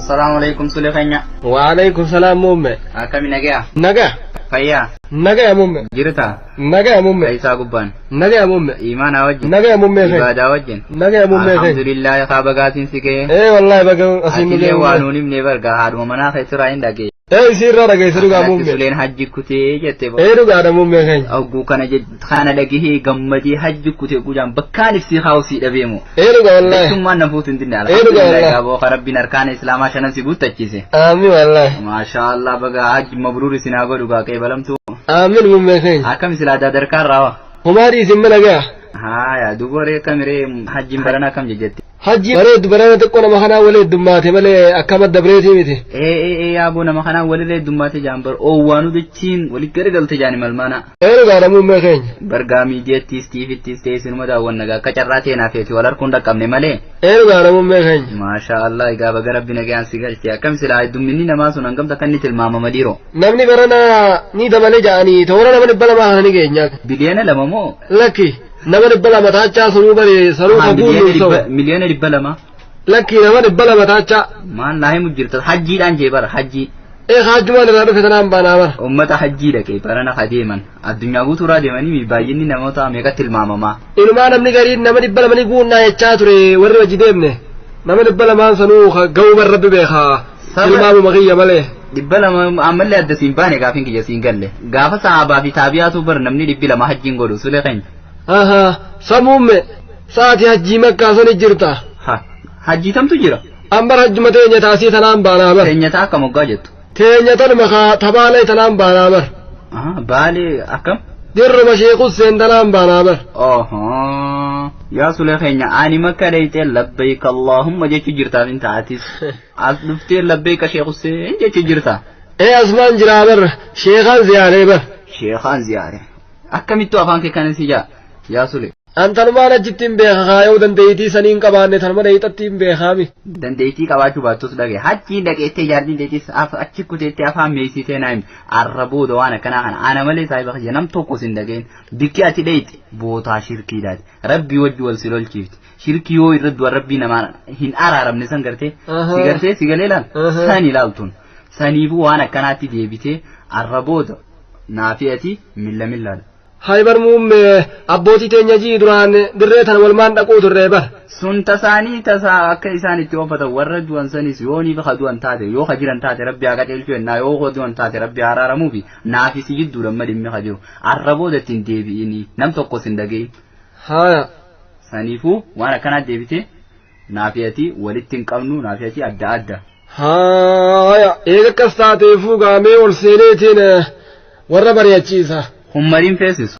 Assalaamu alaikum, Sule keenya. Waalaikum salaam, muumme. Akkami, nagaya? Nagaa. Fayyaa? Nagaya, muumme. Jirta? Nagaya, muumme. Isaa gubbaan. Nagaya, muumme. Imaanaa wajjin. Nagaya, muummee keenya. Ibaadaa wajjin. Nagaya, muummee keenya. Alhamdulillah, kaa bagaatiin si ga'e. Ee wallahi, baga asiin nu Atilee ga'e. Waa nuun himne barga haadhuma manaa keessirraa hin dhagee. Ee, isiirraa dhageesse dhugaa, Akkanatti muumme. Suleen hajji kutee jette. Ee, dhugaadha, muummee keenya. Ogguu kana kana dhagahee gammadee hajji kutee gujaan bakkaan ibsii kaa'u dhabeemu. Ee, dhugaa wallahi. Jechuun na fuutu hin dinne. Ee, dhugaa Alhamdulillah, wallahi. gaaboo rabbiin arkaana islaamaa shanan si guuttachiise. Aamin wallahi. Maashaa Allah, baga hajji mabruur isin haa godhu gaa qeebalamtuu. Aamin, muummee keenya. Akkam silaa dadarkaan raawa? Humaadii isin mana gaya. Haaya, dubaree kamiree hajjiin barana akkam jejjetti? Hajji bareeddu barana, xiqqoo nama kanaa wal heddummaate malee akka madda bireetii miti. Ee ee ee, yaaboo nama kanaa walirra heddummaate jaan bar oowwaanu jechiin walit garagalte jaani malmaana. Ee, dhugaadha, muummee keenya. Bargaa miidiyaattis tiifittis ta'e sinuma daawwanna gaa akka carraa teenaa feeti wal harkuun dhaqqabne malee. Ee, dhugaadha, muummee keenya. Maashaa Allah, egaa baga rabbi nagaan si galche. Akkam silaa heddumminni namaa sun hangamta akka inni tilmaamama dhiiroo? Namni barana ni dabale ja'anii toora nama 200 kana ni geenya. 2 biliyoona moo? Lakki, nama 200 taachaa sunuu bare sanuu Haa, kaguun miliyoona ta'u. 200 miliyoona. Lakki, nama 200 taachaa. Maal naa himu jirta, hajjiidhaan jee bara hajjii. Ee, hajjumaan irraa dhufe tanaan baanaa bara. Ummata hajjii dhaqee barana ka deeman addunyaa guutuurraa deemanii baay'inni namoota meeqatti tilmaamamaa? Inumaa namni gariin nama 200 ni guunnaa jechaa ture warri hojii deemne. Nama 200n sanuu ga'uu bar rabbi beekaa. Tilmaamuma kiyya malee. 200 ammallee adda siin baane, gaafin kiyya siin galle. Gaafa sahaabaa fi taabiyaatu bar namni 200 hajjiin godhu, Sulee keenya. Aha, samuumme sa'atii hajjii makkaa sani jirta. Ha, hajjii tamtu jira? Ambar hajjuma teenya taasii tanaan baanaa bar. Teenya akka moggaa jettu. Teenya tanuma kaa tabaalee tanaan baanaa bar. Aha, Baalee akkam? Dirruma Sheekh Hussein tanaan baanaa bar. Oho, yaa Sulee keenya, ani makka dheeyxee labbayk Allahumma jechuu jirtaaf hin ta'atis. As dhuftee labbayka Sheekh Hussein jechuu jirta. Ee, asmaan jiraa bar, sheekaan ziyaaree bar. Sheekaan ziyaare. Akkamittuu afaan kee kana si jaa? Yaa Sulee. An tanumaan achitti hin beeka kaayoo dandeeytii sanii hin qabaanne, tanuma dheeyxatti hin beekaami. Dandeettii qabaachuu baattus dhage. Hajjiin dhaqeettee jaartiin teetis achi kuteettee afaan meeysitee naa himi. Arra booda waan akkanaa kana ana malee saahiba kiyya nam tokko sin dhageen. Bikki ati dheeyxe bootaa shirkiidhaati. Rabbii wajji wal si lolchiifti. Shirkii yoo irra du'an rabbii namaa hin araaramne san gartee. Si gartee si galee laal. San ilaaltuun. Saniifuu waan akkanaatti deebitee arra booda naafi ati milla millaadha. Hay bar muummee, abbootii teenya jii duraan dirree tana walmaan dhaquu turree bar. Sun tasaanii tasaa akka isaan itti oofatan warra du'an sanis yoo ni ka du'an taate, yoo ka jiran taate rabbi haa qajeelchu jennaa, yoo ka du'an taate rabbi haa araaramuufi naafi si jidduudha amma dhimmi ka jiru. Arra booda ittiin deebi'inii nam tokko sin dhagayin. Haya. Saniifuu waan akkanaa deebite naafi ati walitti hin qabnu, naafi ati adda adda. Haya. Eega akkas taateefuu gaamee ol seeneetiin warra bari'achiisa. Hummariin feesisu.